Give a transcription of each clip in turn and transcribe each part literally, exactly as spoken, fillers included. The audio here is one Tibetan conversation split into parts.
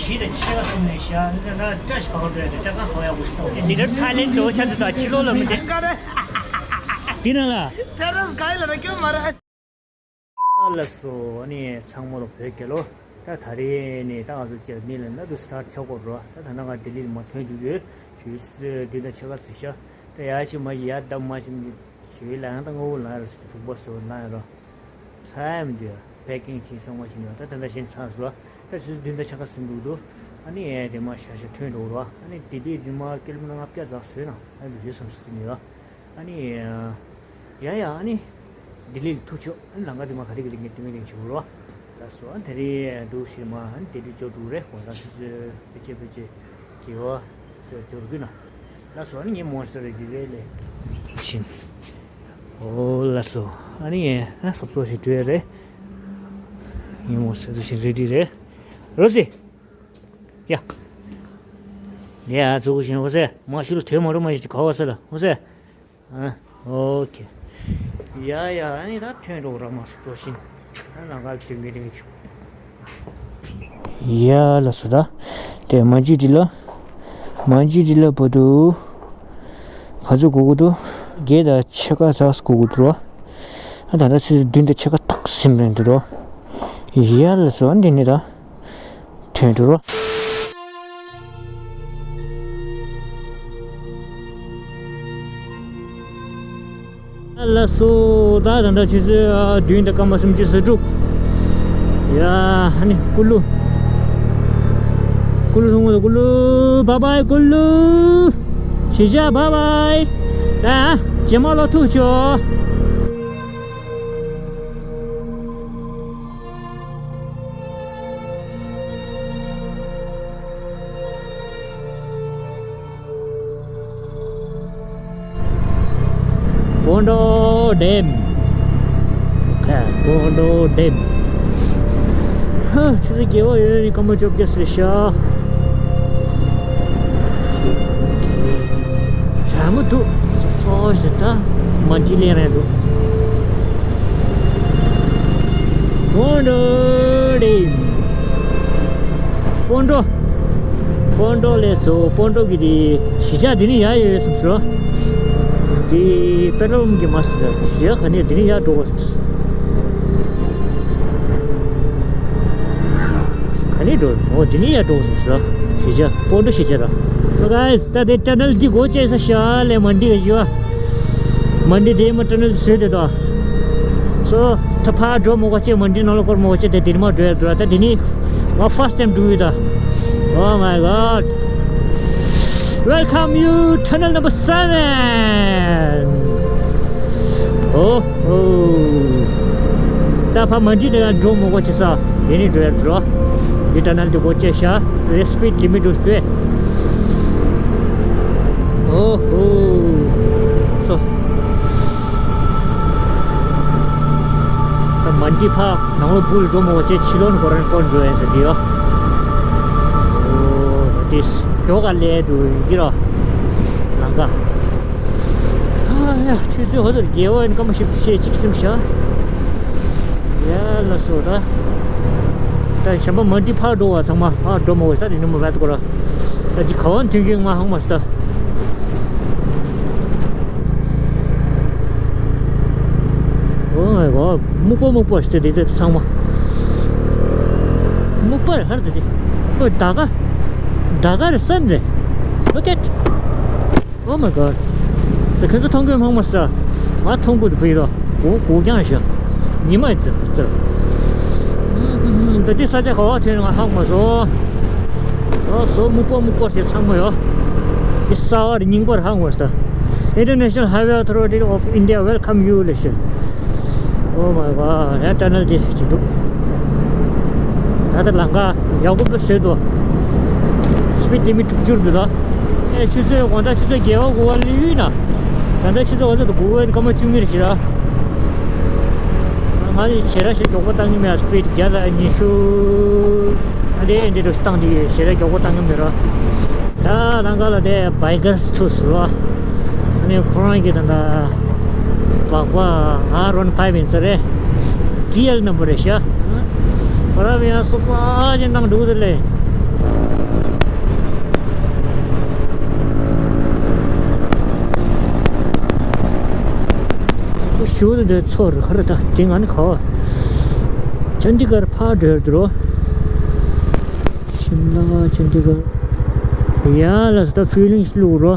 ཁྱི་དང་ཕྱེད་ཀ་གསུམ་ནས་བཞག་ན་ན་བཀྲ་ཤིས་པ་ག་འགྲོ་ཡ་དེ་སྐྲ་ཁང་ཧོ་ཡག་པོ་ཞིག་གཏོང་། འདི་འདྲ་ཐའི་ལེན་འགྲོ་ཆ་འདི་དང་ཕྱི་ལོགས་ལ་མི་བསྡད། འདི་ན་ལ། ཏེ་ར་སི་ག་ཡི་ལ་ན་སྐྱོན་མ་ར། ལགས་སོ། ཨ་ནི་ཚང་མ་ལ་བོད་རྒྱལ་ལོ། ད་ད་རེས་ནས་ད་ང་ཚོ་ཅེར་ནི་ལ་ན་དུ་སི་ཊར་ཊི་ཆགས་གོ་རོ། ད་ད་ན་ང་ལྡི་ལི་ལ་མ་ཐོན་འདུག་ཡོད། ཞུ་བདུན་དང་ཕྱེད་ཀ་ཟིན་ཤག་ད་ཡ་ཅིག་མ་ཡ་ད་མ་ཅིག་ཞུ་ཡི་ལ་ཡང་ད་ངོ་བོ་ལ་ཡ་ར་སུ་ཐུག་པ་སོ་ལ་ཡ་རོ། ཚ་ཡ་མི་འདུག་ཡ། པེ་ཀིང་བྱས་སོང་བ་ཞིག་ནས་ད་ད་ད་ཞེན་ཚ་སོ། ད་ཆུ་ཚོད་བདུན་དང་ཕྱེད་ཀ་ཟིན་འདུག་འདུག་ཨ་ནི་ཡ་དེ་མ་ཤ་ཤ་ཐོན་འགྲོ་རོ། ཨ་ནི་དེ་དུས་དེ་མ་ཀི་ལོ་མི་ཊར་ལྔ་བརྒྱ་ཙམ་བཟོས་ན་ཨ་འདུག་ཡོད་བསམ་སོ་དེ་ནས་ཡ། ཨ་ནི། ཡ་ཡ་ཨ་ནི། ལྡི་ལི་ལ་ཐུག་ཆོག་ཨ་ནི་ལམ་ཁ་དེ་མ་ག་རེ་ག་རེ་ངས་དུས་ངས་རིང་བྱེད་དགོས་རོ། ལགས་སོ། ཨ་ནི་དེ་རིང་འདུག་ཞེས་མ་ཨ་ནི་དེ་རིང་ཅོ་འདུག་རེད་གོ། ད་ཆུ་ཚོད་ཕལ་ཆེར་ཕལ་ཆེར་གི་བ་ཟེར་ཅོ་རུ་ན། ལགས་སོ། ཨ་ནི་ངས་མོ་སི་ཊར་རེ་གི་རེད་ལེ། ཕྱིན། ཨོ་ལགས་སོ། ཨ་ནི་ངས་ཨ་སོབ་སོ་ཞིག་འགྲོ་ཡ་རེད། ངས་མོ་སི་ཊར་ཞིག་རེ་ཌི་རེད། རོ་སི། ཡ། ཡ་ཚུགས་ཤིང་ཧོ་སེ། མ་ཤུ་ལ་ཐོས་མ་རུ་མ་ཞིག་ག་བ་སེ་ལ་ཧོ་སེ། ཨ། ཨོ་ཁེ། ཡ་ཡ། ཨ་ནི་ད་ཐོན་འགྲོ་ར་མ་སུ་འགྲོ་ཤིན། ཨ་ནང་ག་ལ་ཐོན་མི་རིང་ཆུ། ཡ་ལ་སུ་ད། དེ་མ་ཇི་ཏི་ལ། མ་ཇི་ཏི་ལ་བོ་དུ། ག་ཚོད་གོ་གོ་དུ། བརྒྱད་དང་ཕྱེད་ཀ་ཙག་གོ་གོ་དུ་རོ། ཨ་ད་ད་ཚོད་བདུན་དང་ཕྱེད་ཀ་ཏག་སིམ་རན་དུ་རོ། ཡ་ལ་སུ་ཨ་འདི་ནི་ད། ཐོན་འགྲོ་རོ། ལགས་སོ། ད་ད་ལྟ་ཆུ་ཚོད་བདུན་དང་སྐར་མ་སུམ་ཅུ་སོ་དྲུག་ཡ་ཧ་ནི་ཀུ་ལུ། ཀུ་ལུ་ཐུང་ངུ་ཀུ་ལུ། བཱའི་བཱའི་ཀུ་ལུ། ཞེ་ཞ་བཱའི་བཱའི། ད་རྗེས་མ་ལོ་ཐུག་ཆོག་སྤོན་ཏོ་ཌེམ། ཁ་སྤོན་ཏོ་ཌེམ། ཧ་ཆུ་ཚོད་བརྒྱད་པ་ཡོད་རེད། སྐར་མ་བཅོ་བརྒྱད་ཟེར་ཤག་བྱ་མོ་འདུག་ཚོ་ཞེ་ད་མ་འདྲི་ལེན་རན་འདུག་སྤོན་ཏོ་རེད། སྤོན་ཏོ། སྤོན་ཏོ་ལས་སོ་སྤོན་ཏོ་གི་དེ་གཞིས་ཆགས་འདི་ནས་ཡར་ཡོད་སོང་ཟེར། དེ་པེ་ཏྲོལ་གི་མ་སོང་ཟེར་གཞིས་ཆགས་ག་ནས་འདི་ནས་ཡར་འགྲོ་བ་སོང་། ག་ནས་འགྲོ། འོ་འདི་ནས་ཡར་འགྲོ་སོང་ཟེར། གཞིས་ཆགས་སྤོན་ཏོ་གཞིས་ཆགས་ར། So guys, ད་དེ་ཊ་ནལ་འདི་སྒོ་ཕྱེ་ས་ཤ་ལས་མ་འདི་ག་ཞུ་བ། མ་འདི་དེ་མ་ཊ་ནལ་བཟོས་དེ་དོ། So ད་ཕར་འགྲོ་མོ་ག་ཅེ་མ་འདི་ནང་ལ་སྐོར་མོ་ག་ཅེ་དེ་དེ་ནི་མ་འགྲོ་ཡ་འགྲོ་ད་དེ་ནི་ང་first time འགྲོ་ཡོད་ད། Oh my God. Welcome you tunnel number seven. Oh, oh. ད་ཕ་མ་འདི་ནས་འགྲོ་མོ་གོ་ཆེ་ས། དེ་ནི་འགྲོ་ཡ་འགྲོ། འདི་ཊ་ནལ་དེ་གོ་ཆེ་ཤ། རེ་སི་པི་ཌི་ལི་མི་ཊི་འགྲོ་སྟེ། Oh, oh. So. ད་མ་འདི་ཕ་ནང་ལོ་བུལ་འགྲོ་མོ་གོ་ཆེ་ཕྱི་ལོ་ནི་གོ་རན་གོ་འགྲོ་ཡ་ས་དེ་ཡོ། Oh, this. ཡོ་ག་ལེ་དུ་ཡི་རོ། ལང་ག་ཨ་ཡ། ཆུ་ཚོད་ཧོ་ཚོད་རྒྱལ་བ་ཡིན་སྐར་མ་བཞི་བཅུ་ཞེ་གཅིག་སེམས་ཤ། ཡ་ལ་སོ་ད། ད་གཞན་པ་མ་འདི་ཕར་འགྲོ་བ་ཚང་མ་ཕར་འགྲོ་མ་བ་ད་དེ་ནི་མ་བད་གོ་ར། ད་འདི་ག་བ་མཐུན་གྱི་ང་ཧང་མ་སི་ད། Oh my God. སྨུག་པ་སྨུག་པ་ཞིག་དེ་དེ་ཚང་མ། སྨུག་པ་རེད་ཧར་དེ་དེ། ཨོ་ད་ག་ད་ག་རེད་སན་རེད། Look at. Oh my God. ད་ཁྱོད་ཚོ་མཐོང་གི་མཐོང་མ་སྲིད། ང་མཐོང་གི་འདུག་བུ་ཡིན་རོ། གོ་གོ་རྐྱང་ཞིག་ཉི་མ་ཡིན་ཟེར་ཟེར། ད་འདི་ས་ཆ་ག་བ་ཐོན་ང་ཧ་གོ་མ་སོང་། ཨོ་སོ་སྨུག་པ་སྨུག་པ་ཞིག་ཚང་མ་ཡོད། འདི་གསར་བ་རེད་རྙིང་པ་རེད་ཧ་གོ་མ་སོང་། International Highway Authority of India welcome you ལས་ཤིག Oh my God. ཡ་ཊ་ནལ་དེ་ཅིག་འདུག་ད་ལྟ་ལམ་ཁ་ཡག་པོ་བཟོས་འདུག་སི་པི་ཌི་ལི་མི་ཊི་དྲུག་ཅུ་འདུག་ད། ཨེ་ཆུ་ཚོད་དགོང་དག་ཆུ་ཚོད་བརྒྱད་པ་དགུ་པ་སླེབས་ཡོད་ན། ད་ལྟ་ཆུ་ཚོད་འོ་ཚོད་དགུ་པ་སྐར་མ་བཅུ་གཉིས་རེད་ཤག་ང་ལ་ཞེ་དྲག་ཞིག་མགྱོགས་པོ་བཏང་གི་མེད། སི་པི་ཌི་བརྒྱ་དང་ཉི་ཤུ། ཨ་དེ་འདི་འདྲ་བཏང་དེ་ཞེ་དྲག་མགྱོགས་པོ་བཏང་གི་མེད་ར། ད་ལམ་ཁ་ལ་དེ་བྷའི་ཀར་སི་ཐུག་ཟེར་བ། ཨ་ནི་ཁོ་རང་གི་ད་ལྟ་སྦག་སྦག་ཨར་ཝན་ཕའིབ་ཡིན་ས་རེད། ཊི་ཨེལ་ནམ་བར་རེད་ཤག་ཁོ་རང་ཡང་སོ་སོ་ཅན་དང་འདུག་དེ་ལས། ཞུ་དེ་འདྲ་ཚོར་ཁར་ད་དེ་ང་ནི་ཁ་བ་ཅན་དི་གར་ཕར་འགྲོ་འགྲོ། ཤིམ་ལ་ཅན་དི་གར། ཡ་ལ་ད་ཕི་ལིང་སི་བླུག་རོ།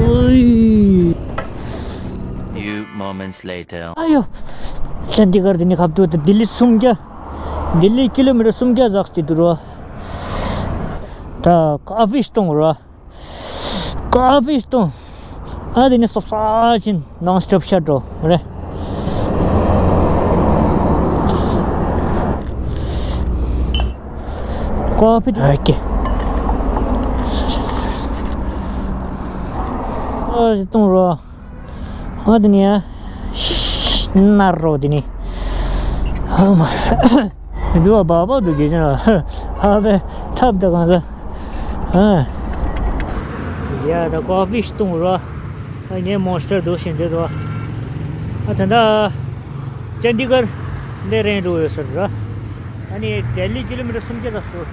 ཨོའི། Few moments later. ཨ་ཡོ། ཅན་དི་གར་དེ་ནི་ཁབ་ཏུ་ལྡི་ལི་སུམ་བརྒྱ། ལྡི་ལི་ཀི་ལོ་མི་ཊར་སུམ་བརྒྱ་ཟགས་ཏེ་འདུག་རོ། ད་ཀ་ཕི་སྟོང་རོ། ཀ་ཕི་སྟོང་། ཨ་དེ་ནི་སོབ་ས་ཆེན་ནོན་སི་ཊོབ་ཤར་འགྲོ་རེད། ཀ་ཕི་ཨ་ཀེ། ཨ་སྟོང་རོ། ཨ་དེ་ནི་ཡ། ནར་རོ་དེ་ནི། ཨ་མ། འདི་བ་བ་བ་འདུག་གེ་ཅན་ལ། ཨ་བེ་ཐབ་ད་གང་ཟ། ཨ། ཡ་ད་ཀོ་ཕི་སྟོང་རོ། ཨ་ངས་མོན་སི་ཊར་འདུག་བཞིན་འདི་དོ། ཨ་ད་ད། ཅན་དི་གར་འདི་རེད་འགྲོ་ཡོད་ཟེར་ར། ཨ་ནི་ལྡི་ལི་ཀི་ལོ་མི་ཊར་སུམ་བརྒྱ་ལ་སོ།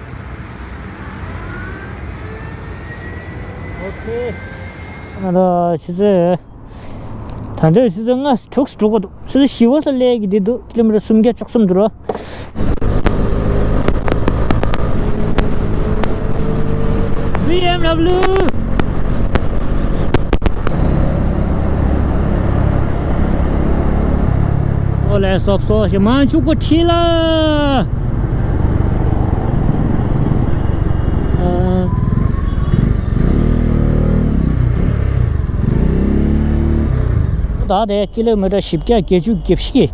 ཨོ་ཁེ། ང་ད་ཆུ་ཚོད། ད་འདོད་ཆུ་ཚོད་ལྔ་དྲུག་དྲུག་པ་འདུག་ཆུ་ཚོད་བཞི་པ་ས་སླེབས་ཀྱི་འདི་འདུག་ཀི་ལོ་མི་ཊར་སུམ་བརྒྱ་བཅུ་གསུམ་འདུག་ར། བི་ཨེམ་ཌབ་ལིའུ། ཨོ་ལེ་སོབ་སོ་ཞེ་མང་ཕྱུག་པོ་ཁྲིད་ལ། ད་དེ་ཀི་ལོ་མི་ཊར་བཞི་བརྒྱ་བརྒྱད་ཅུ་གྱ་བཞི་གི་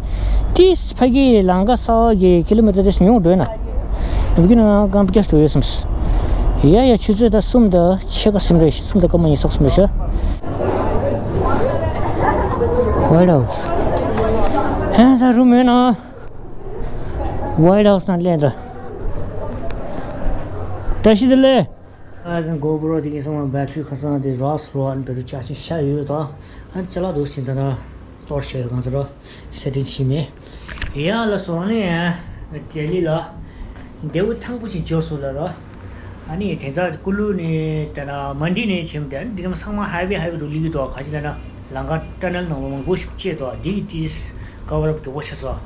ཏིས་ཕ་གི་ལང་ཀ་ས་བ་གི་ཀི་ལོ་མི་ཊར་ཏིས་ཉུང་འགྲོ་ན། ཡ་གི་ན་ཀམ་པ་ཀེ་སི་འགྲོ་ཡོད་སམ། ཡ་ཡ་ཆུ་ཚོད་ད་གསུམ་ད་ཕྱེད་ཀ་གསུམ་རེད། གསུམ་ད་སྐར་མ་ཉི་ཤུ་རྩ་གསུམ་རེད་ཤག་ཝའིཊ་ཧའུ་སི། ཧེ་ད་རུམ་ཡོད་ན། ཝའིཊ་ཧའུ་སི་ནང་སླེབས་འདྲ། བཀྲ་ཤིས་བདེ་ལེགས། ཨ་ཟིན་གོ་པྲོ་དེ་གིན་སོང་བ་བེ་ཊ་རི་ཁ་སང་དེ་རག་སོང་། ཨ་ནི་བེ་ཊ་རི་ཆར་ཇིང་བྱས་ཡོད་དོ། ཨ་ནི་ཅ་ལག་འདུག་ཟིན་ད་ན་གཏོར་བྱས་ཡོད། གང་ཚོད་རོ་སེ་ཊིང་བྱས་མེད། ཡ་ལ་སོང་ནས་ལྡི་ལི་ལ་འདེའུ་ཐང་པོ་ཅིག་འབྱོར་སོང་ལ་རོ། ཨ་ནི་དེ་ཚ་ཀུ་ལུ་ནས་དེ་ན་མན་ཌི་ནས་ཆེམ་དེ་འདི་ནམ་ཚང་མ་ཧའི་ཝེ་ཧའི་ཝེ་རུ་ལི་གི་དོ། ཁ་ཅིག་ལ་ན་ལང་ཀ་ཊ་ནལ་ནང་མང་པོ་ཤུགས་ཆེ་དོ། འདི་གི་ཏིས་ཀ་བར་ཨབ་མགྱོགས་པོ་བྱས་སོང་།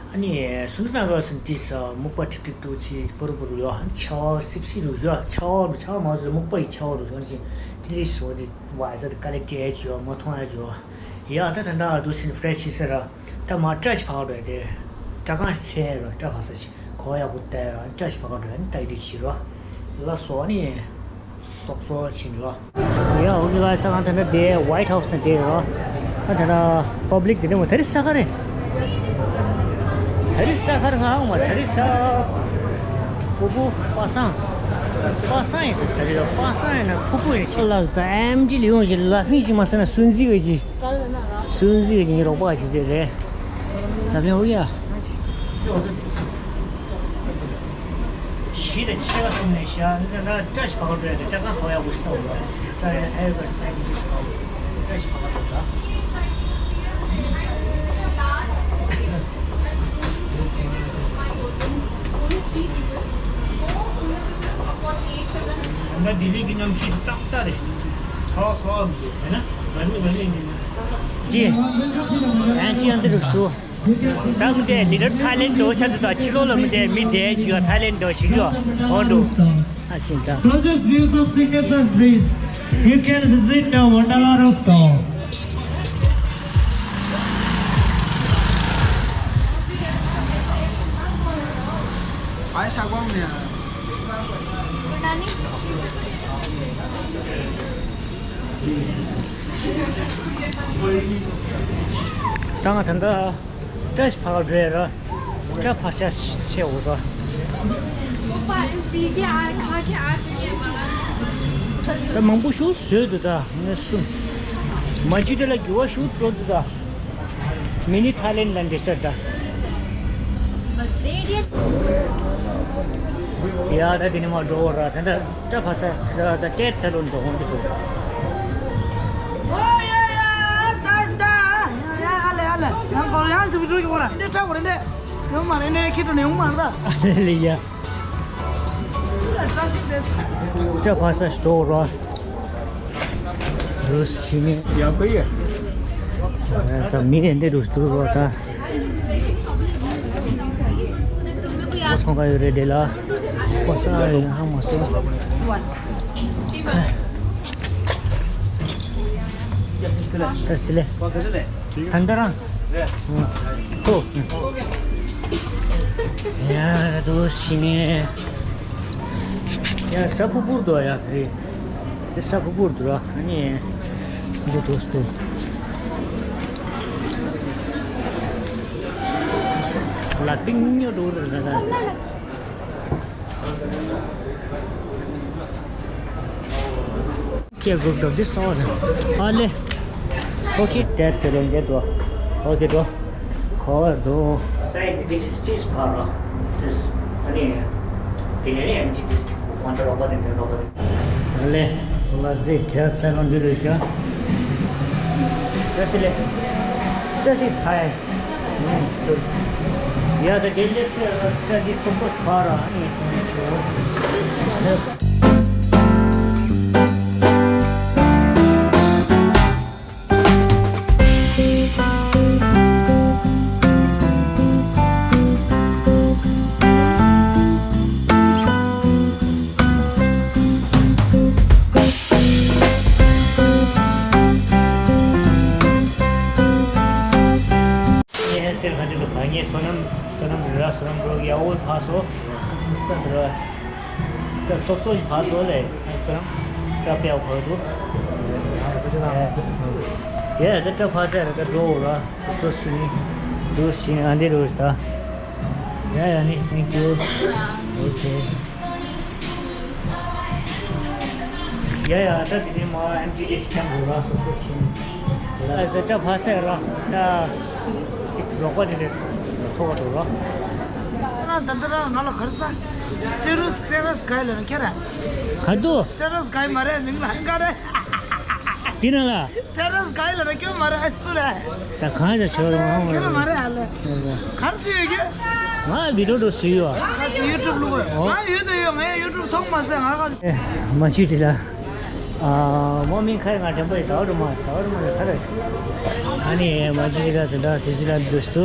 ཨ་ནི་སུ་འདྲ་ན་རོ་སིན་ཏིས་སྨུག་པ་ཁྲིག་ཁྲིག་ཏུ་ཆི་པུ་རུ་པུ་རུ་ཡོ། ཨ་ནི་ཆ་བ་སིབ་སིབ་རུ་ཡོ། ཆ་བ་རུ་ཆ་བ་མ་རུ་སྨུག་པ་ཡི་ཆ་བ་རུ་ཡོ། ཨ་ནི་ཏི་རིས་སོ་དི་བ་ཟ་དི་ཀ་ལེ་ཀྲི་ཡ་ཅི་ཡོ་མ་མཐོང་ཡ་ཅི་ཡོ། ཡ་ད་ད་ད་དུ་སིན་ཕྲེ་ཤི་སི་ར། ད་མ་བཀྲ་ཤིས་ཕ་ག་འགྲོ་ཡ་དེ། སྐྲ་གང་ཚེ་ར་སྐྲ་ཕ་ས་ཆི་གོ་ཡག་པོ་བལྟས་ར་བཀྲ་ཤིས་ཕ་ག་འགྲོ་ཡ་ནི་ད་ཡི་དུ་ཆི་ར། ལ་སོ་ནི། སོག་སོ་ཕྱིན་ལོ། ཡ་འོ་གི་ལ་ས་གང་ཐ་ན་དེ་ཝའིཊ་ཧའུ་སི་ན་དེ་རོ། ཨ་ཐ་ན་པབ་ལིག་དེ་འདྲ་མོ་དེ་རི་ས་ཁ་རེད། དེ་རི་ས་ཁར་ང་ཧང་མ་དེ་རི་ས། ཕུ་ཕུ་པ་སངས། པ་སངས་ཡིན་ས་དེ་རི་པ་སངས་ཡིན་ན་ཕུ་ཕུ་ཡིན་ཆོག་ལ་ད་ཨེམ་ཇི་ལ་ཡོང་ཞིག་ལ་ཕིང་ཞིག་མ་ཟེར་ན་སུན་ཟི་གི་ཞིག་སུན་ཟི་གི་ཞིག་ངའི་རོགས་པ་ཞིག་དེ་རེད། ལ་ཕིང་ཧུ་ཡ། གཞི་དང་ཕྱེད་ཀ་གསུམ་ནས་བཞག་ན་བཀྲ་ཤིས་ཕ་ག་འགྲོ་ཡ་དེ་སྐྲ་ཁང་ཧོ་ཡག་པོ་ཞིག་བཏང་བ། སྐྲ་ཡ་ཨེ་བར་སེ་གི་ཞིག་བཏང་བ། བཀྲ་ཤིས་ཕ་ག་འགྲོ་ད། ད་ལྟ་ལྡི་ལི་གི་གནམ་གཤིས་ཏག་ཏག་རེད། ཚ་བ་ཚ་བ་མི་འདུག་དེ་ན་ར་མི་ར་མི་མི་འདུག་ཅི། ཨན་ཅི་ཨན་ཏི་རུ་སུ། ད་མི་དེ་ལི་ཊར་ཐའི་ལེན་ཌི་འགྲོ་ཆ་འདུག་ད་ཕྱི་ལོགས་ལ་མི་དེ་མི་དེ་ཅིག་ཡོད། ཐའི་ལེན་ཌི་འགྲོ་ཞིག་ཡོད་འོ་འདུག་ཨ་ཤིང་ད། Gorgeous views of Singhasan Bridge. You can visit the Wonderla rooftop. ད་ང་ད་ལྟ་བཀྲ་ཤིས་ཕ་ག་འགྲོ་ཡ་ར། སྐྲ་ཕར་ཤ་ཆེ་འོ་ད། ད་མང་པོ་ཞིག་བཟོས་འདུག་ད་ངས་གསུངས། མ་ཇུ་དེ་ལ་འགྱུར་བ་ཞིག་འགྲོ་འདུག་ད། མི་ནི་ཐའི་ལེན་ཌི་ལ་འདྲེ་ཤར་ད། ཡ་ད་དེ་ནི་མ་འགྲོ་བ་ར་ད་ད། སྐྲ་ཕ་ས་ད་ཀེ་ཊི་སེ་ལོན་དུ་འོང་གི་འདུག་ཨོ་ཡ་ཡ་ད་ད་ཡ་ཡ་ཨ་ལེ་ཨ་ལེ་ཡང་གོ་ཡང་ཅུ་བི་འགྲོ་གི་འོ་ར་འདྲེ་ཁྲ་བོ་རེ་འདྲེ་ཡོང་མ་རེ་འདྲེ་ཁྱེད་དུ་ནས་ཡོང་མ་རེ་ད་ཨ་ལེ་ལེ་ཡ། ཅ་ཕ་ས་སྟོར་རོ། རུས་ཤི་ནི། ཡག་པོ་ཡོད། ད་མི་རེ་འདི་རུ་སྟོར་རོ་ད། ཁོ་ཚང་ག་ཡོད་རེད་དེ་ལ། ཁོ་ས་ཡོད་ཧ་མ་སོ། ད་སྟི་ལེ། ད་འདི་རང་། ཁོ། ཡ་ར་དོ་ཤི་ནི། ཡ་ས་ཕུ་ཕུར་དོ་ཡ་རེད། དེ་ས་ཕུ་ཕུར་དོ་ར་ཨ་ནི། འདི་དོ་སྟོ། ལ་པིང་ཉོ་དོ་ར་ར། ཀྱེ་གུག་ཏོ་འདི་སོ་ར། ཨ་ལེ། ཨོ་ཁེ་ཏེ་སེ་རེ་འདི་དོ། ཨོ་ཁེ་དོ། ཁོ་དོ། སའི་ཌི་ཏིས་ཅིས་ཕ་ར། ཏིས། ཨ་ནི། དེ་ནས་ཨེམ་ཊི་ཌིསྐ་ཁོང་ཚོ་རོགས་པ་དེ་འདྲ་རོགས་པ་དེ། ཨ་ལེ། ལ་ཟེ་ཁྱེད་ཚེ་རང་འདི་རེད་ཤག་ད་དེ་ལེ། ད་དེ་ཕ་ཡ། ཡ་ད་དེ་ལེ་ཚེ་རང་ད་དེ་སོག་པོ་ཕ་ར་ཨ་ནི། ངའི་ཧེར་སི་ཊལ་ག་འདྲ་འདུག་ག་ངའི་བསོད་ནམས་བསོད་ནམས་རེད་ར་བསོད་ནམས་འགྲོ་གི་ཡ་འོ་ཕ་སོ་སྟ་འདྲ། ད་སོག་སོག་ཕ་སོ་ལས་སོ་ཀྲ་པེ་ཨོ་ཁོ་དུ། ཡ་ད་ཀྲ་ཕ་སེ་ར་ད་འགྲོ་འོ་ར་སོག་སོག་ཤི་ནི་འགྲོ་ཤི་ནི་ཨ་འདི་རུ་ད། ཡ་ཡ་ནི། Thank you. Okay. ཡ་ཡ་ད་དེ་ནི་མ་ཨེམ་ཊི་ཌིསྐ་ཁྱམ་རུ་ར་སོག་སོག་ཤི་ནི། ད་ཀྲ་ཕ་སེ་ར་ད་རོགས་པ་དེ་ནས་ཐོག་འགྲོ་ར། ང་ད་ལྟ་རང་ང་ལ་གར་ས་ཏེ་རོ་སི་ཏེ་རོ་སི་ག་ལ་ཁྱེད་ར། ག་དུ། ཏེ་རོ་སི་ག་མ་རེད་མིང་ལ་ག་རེད། དེ་ན་ལ། ཏེ་རོ་སི་ག་ལ་ཁྱོད་མ་རེད་སུ་རེད། ད་གང་ཞིག་ཤོར་མ་ཁྱོད་མ་རེད་ཨ་ལེ། གར་སུ་ཡོད་ཀྱི། ང་བི་ཌིའོ་འགྲོ་སུ་ཡོད་ཨ། ང་ཡུ་ཊུབ་ལུག་ཨོ། ང་ཡོད་དུ་ཡོད་ངས་ཡུ་ཊུབ་མཐོང་མ་སོང་ང་ག་ཚོད། མ་ཅི་དྲི་ལ། ཨ་མོ་མིང་ཁ་ང་དྲན་པ་ཡི་ཟླ་བ་རུ་མ་ཟླ་བ་རུ་མ་ཡི་ཁ་རེད། ཨ་ནི་མ་ཅི་དྲི་ལ་དེ་འདྲ་དེ་ཅི་ལ་འདུག་སྟུ།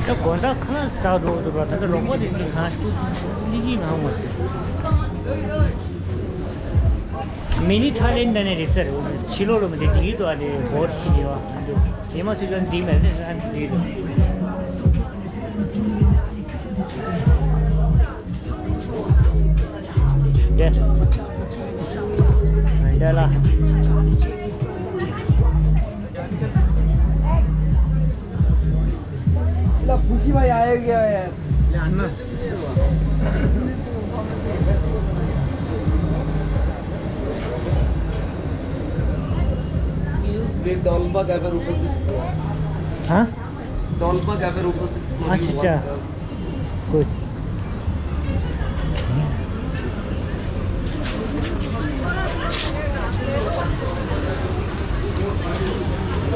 ད་དགོང་དག་ཁ་ལག་ཟ་འགྲོ་འདུག་ར། ད་ལྟ་རོགས་པ་དེ་ཚོ་གང་ཞིག་ལི་ཡི་ནང་མ་ཟེར། མི་ནི་ཐའི་ལེན་ཌི་ནས་རེད་ཟེར། ཕྱི་ལོགས་ལ་མི་དེ་དེའི་ཐོག་ལ་བོར་ཁྱི་དེ་བ། དེ་མ་ཚུད་ཙང་འདི་མེད་ནས་ཨ་འདི་རེད། འདི་འདི་ལ། ལ་བུ་ཤི་བ་ཡ་ཡ་ཡ་ཡ། Excuse me, Dolma Cafe रुपये सिक्स। हाँ? Dolma Cafe रुपये सिक्स। अच्छा, अच्छा। Good.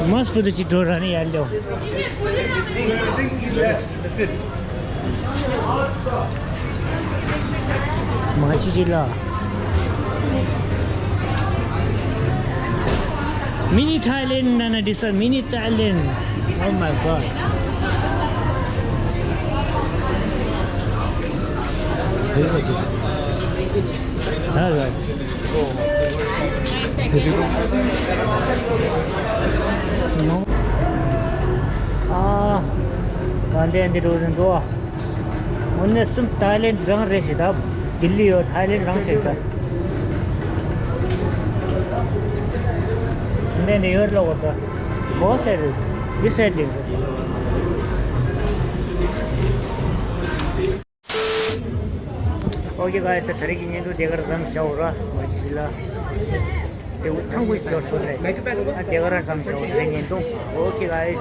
Mas kudu chi dora ni yalo. Yes, that's it. Ma chi chi la. Mini Thailand, nana, this one, mini Thailand. Oh my God. Hello, guys. No. Ah, Gandhi and the Rosen Goa. Only some Thailand rang race it up. Delhi or Thailand rang set up. And then the year lo what the boss said, this said. Okay, guys, the Tariki Nindu Degar Ram Shaura, Majila. They would come with your soul. Degar Ram Shaura, Nindu. Okay, guys.